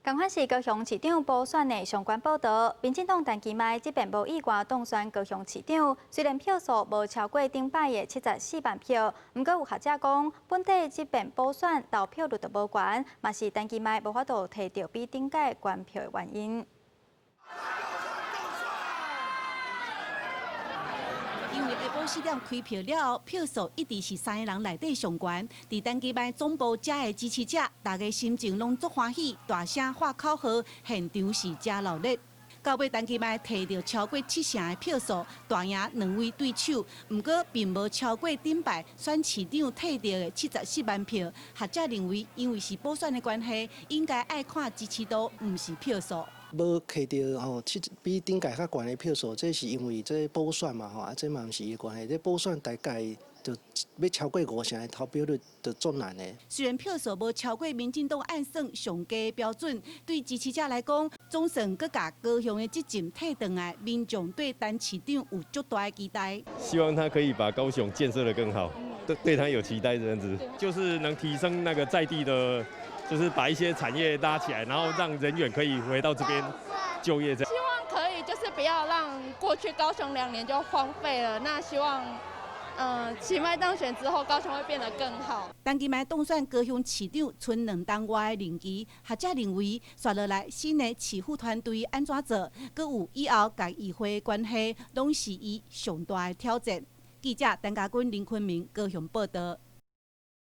仝款是高雄市長補選的相關報道，民進黨陳其邁這遍無意外當選高雄市長，雖然票數無超過頂擺的74萬票，毋過有學者講，本底這遍補選投票率就無懸，嘛是陳其邁無法度提著比頂屆懸票的原因。因為下晡4點開票了後，票數一直是三个人內底上懸。佇陳其邁總部遮的支持者，大家心情攏足歡喜，大聲喊口號，現場是誠熱鬧。到尾陳其邁提著超過七成的票數，大贏兩位對手，毋過並無超過頂擺選市長提著的74萬票。學者認為，因為是補選的關係，應該愛看支持度，毋是票數。無提著吼七比頂屆較懸的票數，這是因為這補選嘛吼，啊這嘛毋是伊的關係。這補選大概就欲超過五成的投票率就足難的。雖然票數無超過民進黨按算上低標準，對支持者來講，總算閣共高雄的執政提轉來，民眾對陳市長有足大的期待。希望他可以把高雄建設得更好，對他有期待，這樣子，就是能提升那個在地的。就是把一些產業拉起來，然後讓人員可以回到這邊就業。這希望可以就是不要讓過去高雄2年就荒廢了。那希望，其邁當選之後，高雄會變得更好。陳其邁當選高雄市長，賰2冬外的任期，學者認為，紲落來新的市府團隊按怎做，閣有以後佮議會關係，攏是伊上大的挑戰。記者陳家軍、林坤明高雄報道。